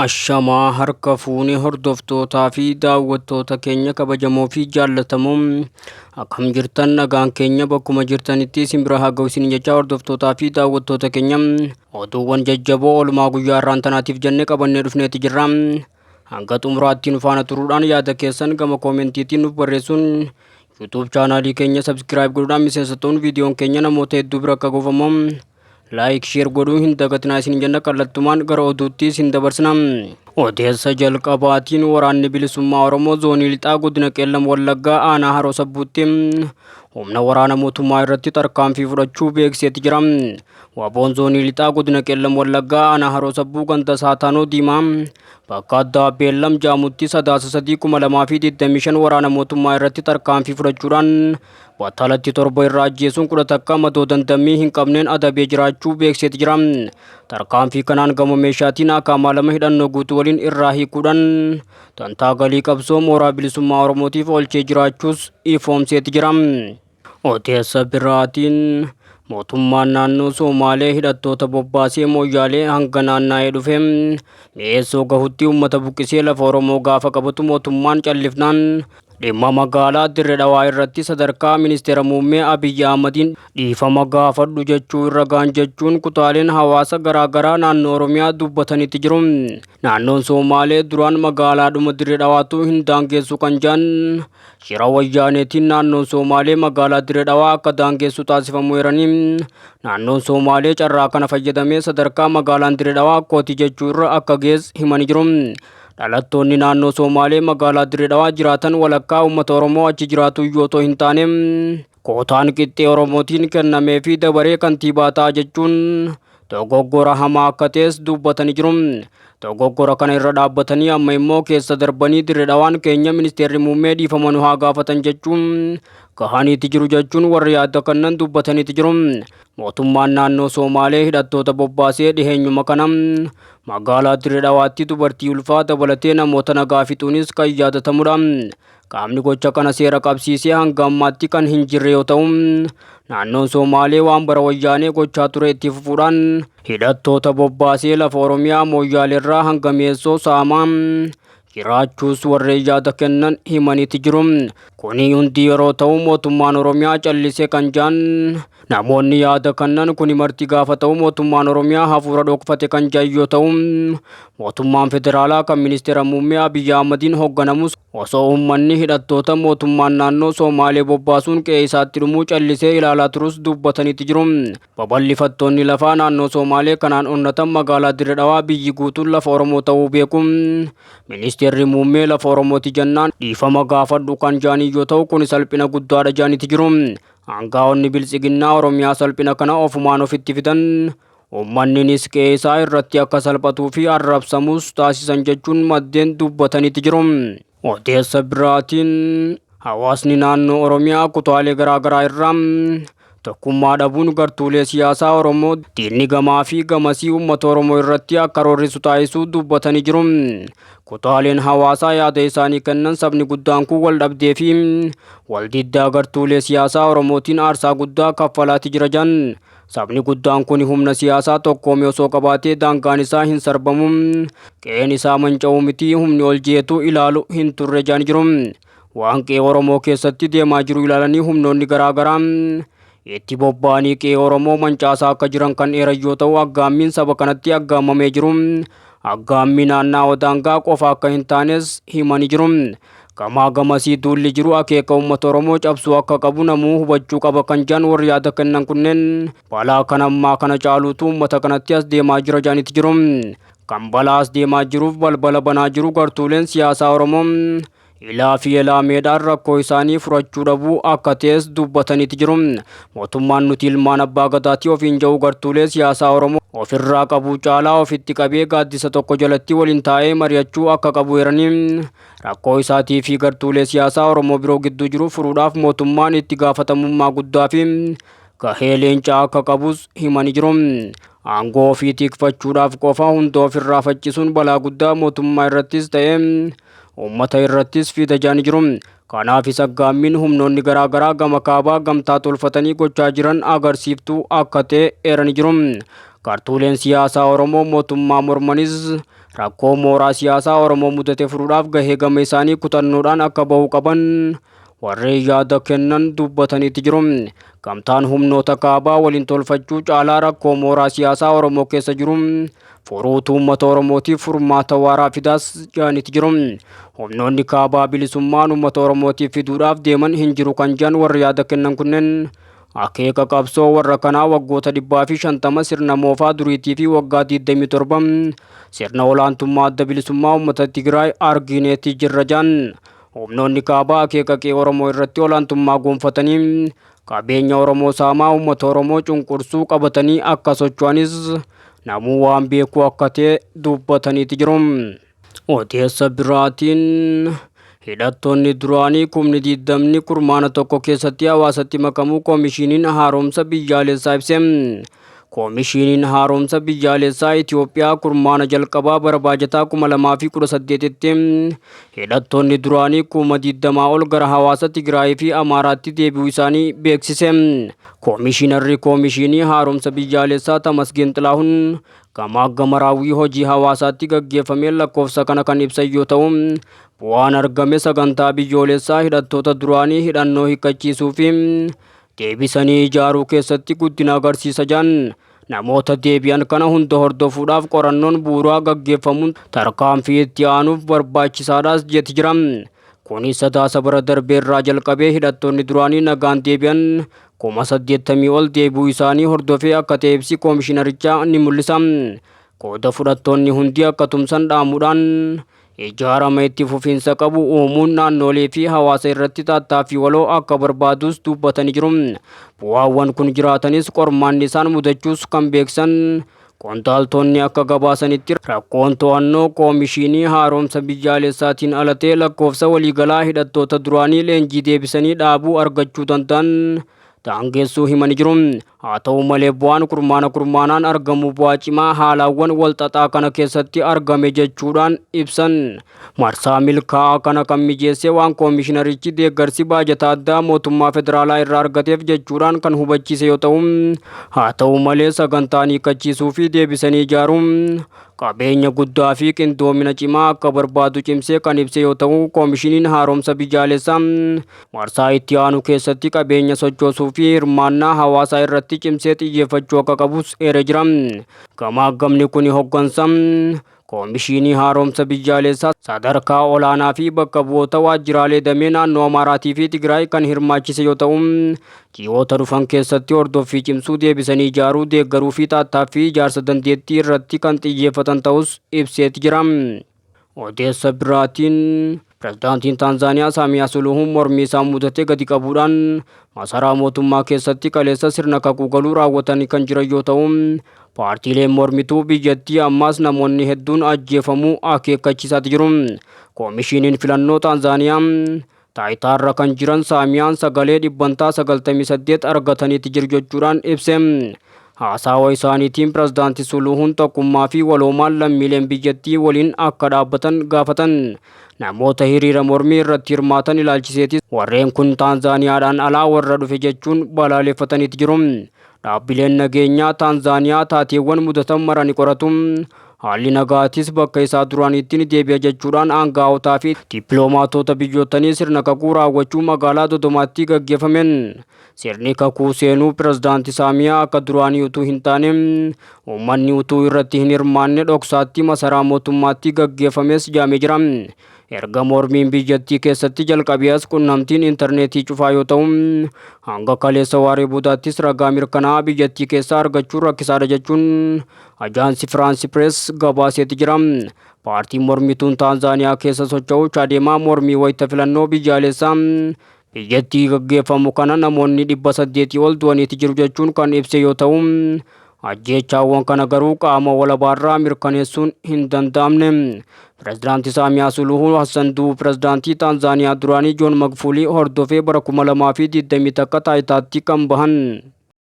Ashamaa harka fuune hordoftootaa fi daawwattoota keenya kabajamoo fi jaallatamoo akkam jirtan nagaan keenya bakkuma jirtanitti isin bira haa ga'u isin jechaa hordoftootaa fi daawwattoota keenya oduuwwan jajjaboo oolmaa guyyaa har'aan tanaatiif jennee qabannee dhufneeti jirra. Hanga xumuraatti nu faana turuudhaan yaada keessan gama koomentiitiin nuuf barreessuun YouTube chaanaalii keenya subscribe godhuudhaan miseensa ta'uun viidiyoon keenya namoota hedduu bira akka gahuuf like share godhuu hin dagatinaa isin jenna kallattumaan gara oduutti isin dabarsina. Odeessa jalqabaatiin waraanni bilisummaa Oromoo zoonii lixaa godina Qeellam Wallaggaa aanaa Haroo Sabbuutti humna waraana mootummaa irratti tarkaanfii fudhachuu beeksiseeti jira. Waboon zoonii lixaa godina Qeellam Wallaggaa aanaa Haroo Sabbuu ganda Saataanoo Diimaa bakka addaa Beellam Jaamutti Sadaasa 3 2025 waraana mootummaa irratti tarkaanfii fudhachuudhaan battalatti 7 irraa ajjeesuun 11 madoo dandammii hin qabneen adabee jiraachuu beeksiseeti jira. Tarkaanfii kanaan gama meeshaatiin akaamaa 2 hidhannoo guutuu waliin irraa hiikuudhaan dantaa galii qabsoo mooraa bilisummaa Oromootiif oolchee jiraachuus ifoomseeti jira. Odeessa biraatiin mootummaan naannoo Somaalee hidhattoota bobbaasee Mooyyaalee hanga naannaa'ee dhufe mi'eessoo gahutti uummata buqqisee lafa Oromoo gaafa qabatu mootummaan callifnaan dhimma magaalaa Dirre Dhawaa irratti sadarkaa ministeera muummee Abiyyi Ahmadiin dhiifama gaafadhu jechuu irra gaan jechuun kutaaleen hawaasa garaagaraa naannoo Oromiyaa dubbatanitti jiru. Naannoon Somaalee duraan magaalaadhuma Dirre Dhawaatu hin daangeessu kan jedhan shira wayyaaneetiin naannoon Somaalee magaalaa Dirre Dhawaa akka daangeessu taasifamu eeranii naannoon Somaalee carraa kana fayyadamee sadarkaa magaalaan Dirre Dhawaa kooti jechuu irra akka gees himanii jiru. Dhalattoonni naannoo Somaalee magaalaa Dirre Dhawaa jiraatan walakkaa uummata Oromoo achi jiraatu iyyuu otoo hin taane kootaan qixxee Oromootiin kennamee fi dabaree kantiibaa ta'a jechuun dogoggora hamaa akka ta'es dubbatanii jiru. Dogoggora kana irra dhaabbatanii amma immoo keessa darbanii Dirre Dhawaan keenya ministeerri muummee dhiifama nu haa gaafatan jechuun gahaniiti jiru jechuun warri yaada kannan dubbataniiti jiru. Mootummaan naannoo Somaalee hidhattoota bobbaasee dhiheenyuma kana magaalaa Dirre Dhawaatti dubartii ulfaa dabalatee namoota nagaa fixuunis kan yaadatamudha. Qaamni gocha kana seera qabsiisee hanga ammaatti kan hin jirre yoo ta'u, naannoon Somaalee waan bara wayyaanee gochaa ture itti fufuudhaan hidhattoota bobbaasee lafa Oromiyaa Mooyyaaleerraa hanga Mi'eessoo saamaa jiraachuus warreen yaada kennan himaniiti jiru. Kuni hundi yeroo ta'u mootummaan Oromiyaa callisee kan jaan namoonni yaada kennan kuni marti gaafa ta'u mootummaan Oromiyaa hafuura dhokfate kan jaan yoo ta'u mootummaan federaalaa kan ministeera muummee Abiyyi Ahmadiin hoogganamus osoo uummanni hidhattoota mootummaan naannoo Somaalee bobbaasuun qe'ee isaatti dhumuu callisee ilaalaa turus dubbataniiti jiru. Babal'ifattoonni lafaa naannoo Somaalee kanaan onnatan magaalaa Dirre Dhawaa biyyi guutuun lafa Oromoo ta'uu beeku. Ministeerri muummee lafa Oromooti jennaan dhiifama gaafadhu kan jaanii yoo ta'u kun salphina guddaadha jaaniiti jiru. Aangaa'onni biltsiginnaa Oromiyaa salphina kana ofumaan ofitti fidan. Uummanninis qe'ee isaa irratti akka salphatuu fi arrabsamus taasisan jechuun maddeen dubbataniiti jiru. Odeessa biraatiin hawaasni naannoo Oromiyaa kutaalee garaagaraa irraa tokkummaa dhabuun gartuulee siyaasaa Oromoo diinni gamaa fi gamasii uummata Oromoo irratti akka roorrisu taasisuu dubbatanii jiru. Kutaaleen hawaasaa yaada isaanii kennan sabni guddaan kun wal dhabdee fi wal diddaa gartuulee siyaasaa Oromootiin aarsaa guddaa kaffalaati jira jan. Sabni guddaan kun humna siyaasaa tokkoome osoo qabaatee daangaan isaa hin sarbamu. Qe'een isaa manca'uu miti humni ol jeetu ilaalu hin turre jaan jiru. Waan qe'ee Oromoo keessatti deemaa jiru ilaalanii humnoonni garaagaraa itti bobba'anii qe'ee Oromoo mancaasaa akka jiran kan eeran yoo ta'u aggaammiin saba kanatti aggaamamee jiru. Aggaammii naannaawa daangaa qofa akka hin taanes himanii jiru. Gamaa gamasii duulli jiru akeeka uummata Oromoo cabsuu akka qabu namuu hubachuu qaba kan jedhan warri yaada kennan kunneen balaa kan ammaa kana caaluutu uummata kanatti as deemaa jira jedhaniiti jiru. Kan balaa as deemaa jiruuf balbala banaa jiru gartuuleen siyaasaa Oromoo ilaa fi elaameedhaan rakkoo isaanii furachuu dhabuu akka ta'es dubbataniiti jiru. Mootummaan nuti ilmaan abbaa gadaatii ofiin ja'u gartuulee siyaasaa Oromoo ofirraa qabuu caalaa ofitti qabee gaaddisa tokko jalatti waliin taa'ee mari'achuu akka qabu eeranii rakkoo isaatii fi gartuulee siyaasaa Oromoo biroo gidduu jiru furuudhaaf mootummaan itti gaafatamummaa guddaa fi gahee leencaa akka qabus himanii jiru. Aangoo ofii tikfachuudhaaf qofa hunda ofirraa faccisuun balaa guddaa mootummaa irrattis ta'e uummata irrattis fida jedhanii jiru. Kanaafis aggaammiin humnoonni garaagaraa gama kaabaa gamtaa tolfatanii gochaa jiran agarsiiftuu akka ta'e eeranii jiru. Gartuuleen siyaasaa Oromoo mootummaa mormanis Rakkoo mooraa siyaasaa Oromoo mudate furuudhaaf gahee gama isaanii kutannoodhaan akka bahuu qaban warri yaada kennan dubbataniiti jiru. Gamtaan humnoota kaabaa waliin tolfachuu caalaa rakkoo mooraa siyaasaa Oromoo keessa jiru furuutu uummata Oromootiif furmaata waaraa fidaas jedhaniiti jiru. Humnoonni kaabaa bilisummaan uummata Oromootiif fiduudhaaf deeman hin jiru kan jedhan warri yaada kennan kunneen, akeeka qabsoo warra kanaa waggoota 150 sirna moofaa duriitii fi waggaa 27 sirna olaantummaa Adda Bilisummaa Uummata Tigraay argineetti jirra jedhan. Humnoonni kaabaa akeeka qe'ee Oromoo irratti olaantummaa gonfatanii qabeenya Oromoo saamaa uummata Oromoo cunqursuu qabatanii akka socho'anis namuu waan beekuu akka ta'e dubbataniiti jiru. Odeessa biraatiin, hidhattoonni duraanii kumni 20 kurmaana tokko keessatti hawaasatti makamuu Koomishiniin Haaromsa Biyyaalessaa ibse. Koomishiniin Haaromsa Biyyaalessaa Itoophiyaa kurmaana jalqabaa bara baajataa 2018tti hidhattoonni duraanii 20,000 ol gara hawaasa Tigraayii fi Amaaraatti deebi'uu isaanii beeksise. Koomishinarri Koomishinii Haaromsa Biyyaalessaa Tamasgeen Xilaahun gamaagama raawwii hojii hawaasaatti gaggeeffameen lakkoofsa kana kan ibsan yoo ta'u, bu'aan argame sagantaa biyyoolessaa hidhattoota duraanii hidhannoo hiikkachiisuu fi deebisanii ijaaruu keessatti guddina agarsiisa jedhan. Namoota deebi'an kana hunda hordofuudhaaf qorannoon bu'uuraa gaggeeffamuun tarkaanfii itti aanuuf barbaachisaadhaas jetti jira. Kunis Sadaasa bara darbee irraa jalqabee hidhattoonni duraanii nagaan deebi'an 80,000 ol deebi'uu isaanii hordofee akka ta'e ibsi koomishinarichaa ni mul'isa. Qooda fudhattoonni hundi akka tumsan dhaamuudhaan, ijaarama itti fufiinsa qabu uumuun naannoolee fi hawaasa irratti tattaaffii waloo akka barbaadus dubbatanii jiru. Bu'aawwan kun jiraatanis qormaanni isaan mudachuus kan beeksisan qondaaltonni akka gabaasanitti, rakkoon to'annoo Koomishinii Haaromsa Biyyaalessaatiin ala ta'e lakkoofsa waliigalaa hidhattoota duraanii leenjii deebisanii dhaabuu argachuu danda'an daangessuu himanii jiru. Haa ta'u malee, bu'aan kurmaana kurmaanaan argamu bu'aa cimaa haalawwan walxaxaa kana keessatti argame jechuudhaan ibsan. Marsaa milkaa'aa kana kan mijeesse waan koomishinarichi deeggarsi baajata addaa mootummaa federaalaa irraa argateef jechuudhaan kan hubachiise yoo ta'u, haa ta'u malee sagantaan hiikkachiisuu fi deebisanii ijaaruun qabeenya guddaa fi qindoomina cimaa akka barbaadu cimsee kan ibse yoo ta'u, Koomishiniin Haaromsa Biyyaalessaa marsaa itti aanu keessatti qabeenya sochoosuu fi hirmaannaa hawaasaa irratti cimsee xiyyeeffachuu akka qabus eeree jira. Gamaagamni kun hoggansa Koomishinii Haaromsa Biyyaalessaa sadarkaa olaanaa fi bakka bu'oota waajjiraalee damee naannoo Amaaraatii fi Tigraay kan hirmaachise yoo ta'u, ji'oota dhufan keessatti hordoffii cimsuu, deebisanii ijaaruu, deeggaruu fi tattaaffii ijaarsa dandeettii irratti kan xiyyeeffatan ta'us ibseeti jira. Odeessa biraatiin, Pirezidaantiin Taanzaaniyaa Saamiyaa Suluhuun mormii isaan mudate gadi qabuudhaan masaraa mootummaa keessatti kaleessa sirna kakuu galuu raawwatanii kan jiran yoo ta'u, paartiileen mormituu biyyattii ammaas namoonni hedduun ajjeefamuu akeekkachiisaati jiru. Koomishiniin filannoo Taanzaaniyaa taayitaarra kan jiran Saamiyaan sagalee 98% argataniiti jiru jechuudhaan ibse. Haasawa isaaniitiin Pirezidaanti Suluhuun tokkummaa fi waloomaan lammiileen biyyattii waliin akka dhaabbatan gaafatan. Namoota hiriira mormii irratti hirmaatan ilaalchiseetis warreen kun Taanzaaniyaadhaan alaa warra dhufe jechuun balaaleffataniiti jiru. Dhaabbileen nageenyaa Taanzaaniyaa taateewwan mudatan mara ni qoratu. Haalli nagaatis bakka isaa duraaniitti ni deebi'a jechuudhaan aangaa'otaa fi dippiloomaatota biyyootanii sirna kakuu raawwachuu magaalaa Dodomaatti gaggeeffameen. Sirni kakuu seenuu Pirezidaanti Saamiyaa akka duraanii utuu hin taane, uummanni utuu irratti hin hirmaanne dhoksaatti masaraa mootummaatti gaggeeffames jedhamee jira. Erga mormiin biyyattii keessatti jalqabee as qunnamtiin intarneetii cufaa yoo ta'u, hanga kaleessa waaree boodaattis ragaa mirkanaa'aa biyyattii keessaa argachuun rakkisaadha jechuun Ajaansi Firaansi Pirees gabaaseeti jira. Paartiin mormituun Taanzaaniyaa keessa socho'u Chadeemaa mormii wayita filannoo biyyaalessaa biyyattii gaggeeffamu kana namoonni 800 ol du'aniiti jiru jechuun kan ibse yoo ta'u, ajjeechaawwan kana garuu qaama walabaarraa mirkaneessuun hin danda'amne. Pirezidaanti Saamiyaa Suluhuu Hassan du'uu pirezidaantii Taanzaaniyaa duraanii Joon Magfuulii hordofee bara 2021 taayitaatti kan bahan.